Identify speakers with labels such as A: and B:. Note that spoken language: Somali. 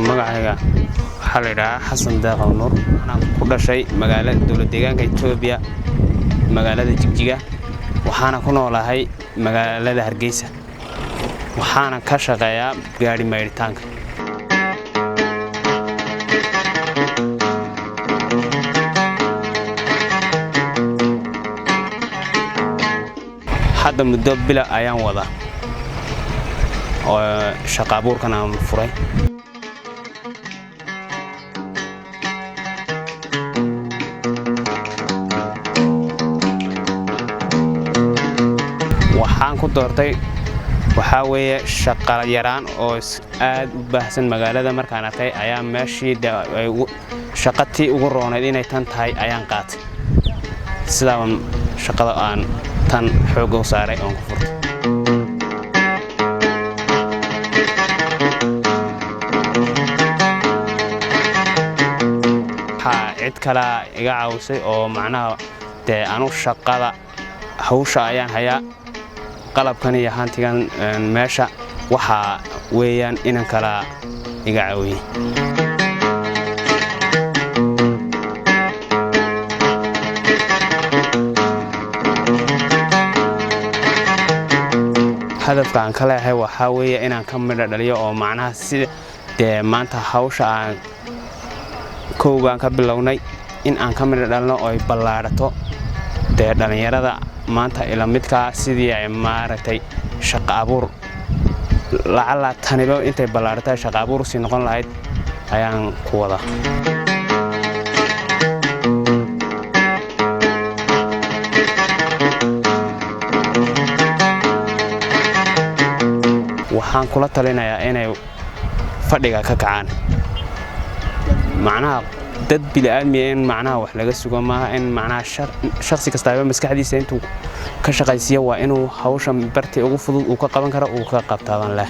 A: Magacayga waxaa la yidhahaa Xasan Deeqow Nuur. Waxaan ku dhashay magaalada dowlad deegaanka Etoobiya, magaalada Jigjiga. Waxaana ku noolahay magaalada Hargeysa. Waxaana ka shaqeeyaa gaadhi maydhitaanka. Hadda muddo bila ayaan wadaa oo shaqa abuurkan aan furay. Waxaan ku doortay waxaa weeye shaqa yaraan oo aad u baahsan magaalada. Markaan arkay ayaa meeshii shaqatii ugu roonayd inay tan tahay ayaan qaatay. Sidaabaan shaqada aan tan xoogga u saaray oon ku furtay. Waxaa cid kalaa iga caawisay oo macnaha dee anu shaqada hawsha ayaan hayaa, qalabkan iyo hantigan meesha waxaa weeyaan inan kalaa iga caawiyey. Hadafka aan ka leeyahay waxaa weeye inaan ka midho dhaliyo oo macnaha sida dee maanta hawsha aan kow baan ka bilownay in aan ka midho dhalno oo ay ballaadhato, dee dhallinyarada maanta ila midkaa sidii ay maaragtay shaqa abuur lacala taniba intay ballaadhatay shaqa abuur usii noqon lahayd ayaan ku wadaa. Waxaan kula talinayaa inay fadhiga ka kacaan. Macnaha dad bini'aadmiya in macnaha wax laga sugo maaha, in macnaha shakhsi kastaaba maskaxdiisa intuu ka shaqaysiiyo waa inuu hawsha bartii ugu fudud uu ka qaban karo uu ka qabtaabaan leh.